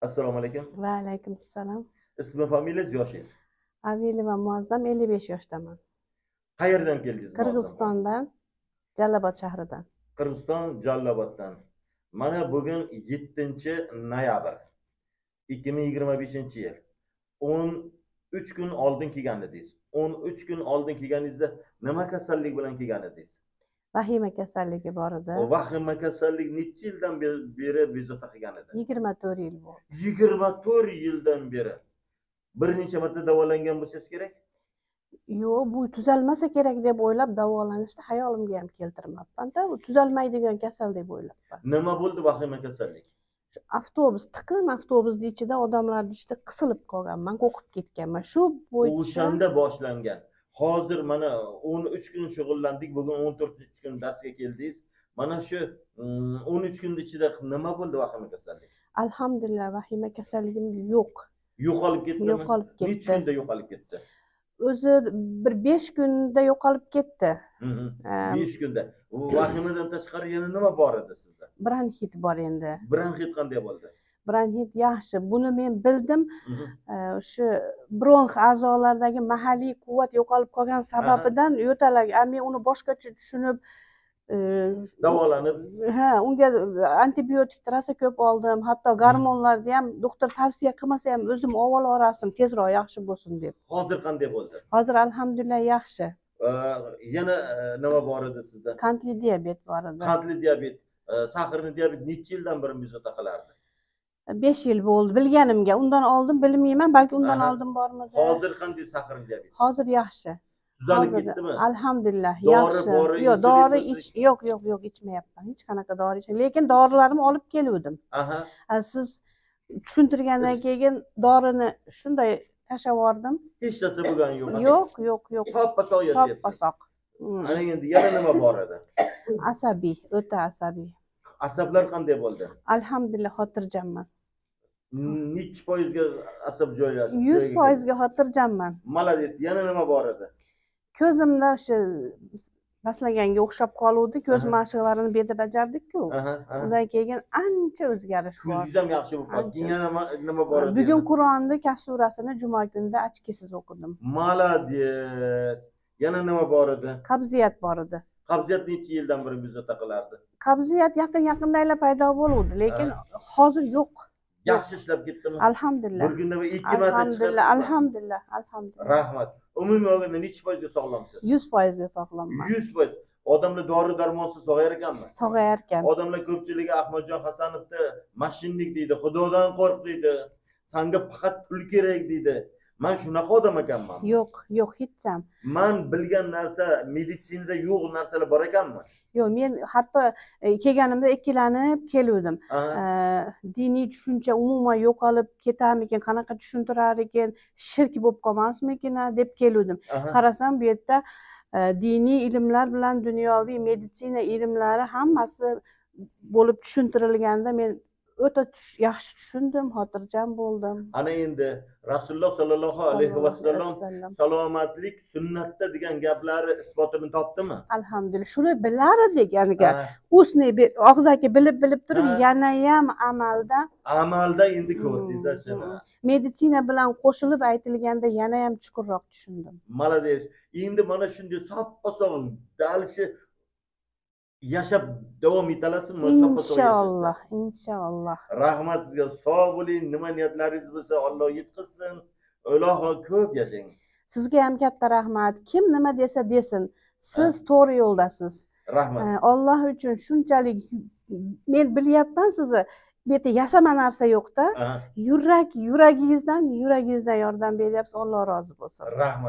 Assalomu alaykum. Va alaykum assalom. Ismi, familiyangiz, yoshingiz? Avilova Muazzam, 55 yoshdaman. Qayerdan keldingiz? Qirg'izistondan, Jalolobod shahridan. Qirg'iziston, Jaloloboddan. Mana bugun 7 noyabr 2025-yil. 13 kun oldin kelgan edingiz. 13 kun oldin kelganingizda nima kasallik bilan kelgan edingiz? Vahima kasalligi bor edi. O vahima kasallik necha yildan beri bezovta qilgan edi? 24 yil bo'ldi. 24 yildan beri. Bir necha marta davolangan bo'lsangiz kerak? Yo'q, bu tuzalmasa kerak deb o'ylab davolanishni hayolimga ham keltirmabman-da. Bu tuzalmaydigan kasal deb o'ylabman. Nima bo'ldi vahima kasallik? Shu avtobus, tiqin avtobusni ichida, odamlarni ichida qisilib qolganman, qo'rqib ketganman. Shu bo'yicha O'shanda boshlangan. Hozir mana 13 kun shug'ullandik, bugun 14 kun darsga keldingiz. Mana shu 13 kunning ichida nima bo'ldi vahima kasallik? Alhamdulillah, vahima kasalligim yo'q. Yo'qolib ketdimi? Yo'qolib Necha ketdi. kunda yo'qolib ketdi? O'zi bir 5 kunda yo'qolib ketdi. 5 kunda. Vahimadan tashqari yana nima bor edi sizda? Bronxit bor endi. Bronxit qanday bo'ldi? Bronxit yaxshi. Buni men bildim. O'sha bronx a'zolardagi mahalliy quvvat yo'qolib qolgan sababidan yo'talak. Men uni boshqacha tushunib, Davolanib, ha, unga antibiotik rosa ko'p oldim. Hatto gormonlarni ham doktor tavsiya qilmasa ham o'zim olaverardim, tezroq yaxshi bo'lsin deb. Hozir qanday bo'ldi? Hozir alhamdulillah yaxshi. Yana nima bor edi sizda? Qandli diabet bor edi. Qandli diabet, сахарный diabet necha yildan beri bezovta qilardi? 5 yil bo'ldi bilganimga. Undan oldin bilmayman, balki undan oldin bormidi. Hozir qanday сахарный diabet? Hozir yaxshi. Tuzalib Hozir ketdimi? alhamdulillah Dori yaxshi. bori, Yo'q, insulin dori bo'lsa- ich, yo'q, yo'q, yo'q, ichmayapman. Hech qanaqa dori ichmayman. Lekin dorilarimni olib keluvdim. Siz tushuntirgandan keyin dorini shunday tashlab yubordim. Hech narsa bo'lgani yo'q. Yo'q, yo'q, yo'q. Soppa sog' yashayapsiz. Soppa sog'. Ana endi yana nima bor edi? Asabiy, o'ta asabiy. Asablar qanday bo'ldi? Alhamdulillah, xotirjamman. Nechi foizga asab joylashdi? 100 Joyiga foizga xotirjamman. keldi? Молодец. Yana nima bor edi? Ko'zimda o'sha maslaganga o'xshab qoluvdi. Ko'z mashqlarini bu yerda bajardik-ku. Aha, aha. Undan keyin ancha o'zgarish bor. Ko'zingiz ham yaxshi bo'lib qoldi. Ancha. Keyin yana nima bor edi? Bugun yana? Qur'onni Kahf surasini juma kunida очки siz o'qidim. Молодец. Yana nima bor edi? Qabziyat bor edi. Qabziyat necha yildan beri bezovta qilardi? Qabziyat yaqin yaqindayla paydo bo'luvdi, lekin hozir yo'q. Yaxshi ishlab ketdimi? Alhamdulillah. Bir kunda bir ikki marta Alhamdulillah, chiqasizmi? alhamdulillah, alhamdulillah. Rahmat. Umumiy olganda necha foizga sog'lomsiz? 100%ga sog'lomman. 100%. Odamlar dori darmonsiz sog'ayar ekanmi? Sog'ayarkan. Odamlar ko'pchiligi Ahmadjon Hasanovni мошенник deydi, Xudodan qo'rq deydi. Sanga faqat pul kerak deydi. Man shunaqa odam ekanman. Yo'q, yo'q, hech ham. Man bilgan narsa meditsinada yo'q narsalar bor ekanmi? Yo'q, men hatto kelganimda ikkilanib keluvdim. Diniy tushuncha umuman yo'qolib ketarmikin, qanaqa tushuntirar ekan, shirk bo'lib qolmasmikin deb keluvdim. Qarasam, bu yerda diniy ilmlar bilan dunyoviy meditsina ilmlari hammasi bo'lib tushuntirilganda men o'ta yaxshi tushundim, xotirjam bo'ldim. Ana endi Rasululloh sollallohu alayhi vasallam Vasallam. "Salomatlik sunnatda" degan gaplari isbotini topdimi? Alhamdulillah, shuni bilar edik, ya'ni ustniy, og'zaki bilib bilib turib, yanayam amalda Amalda endi ko'rdingiz shuni. Meditsina bilan qo'shilib aytilganda yanayam chuqurroq tushundim. Молодец. Endi mana shunday soppa sog' дальше yashab davom etalasizmi? Soppa sog' yashashda? Inshaalloh, inshaalloh. Rahmat sizga. Sog' bo'ling. Nima niyatlaringiz bo'lsa, Alloh yetkazsin. Iloho ko'p yashang. Sizga ham katta rahmat. Kim nima desa desin, siz to'g'ri yo'ldasiz. Rahmat. Olloh uchun shunchalik men bilyapman sizni, bu yerda yasama narsa yo'qda. Yurak, yuragingizdan yordam beryapsiz. Alloh rozi bo'lsin. Rahmat.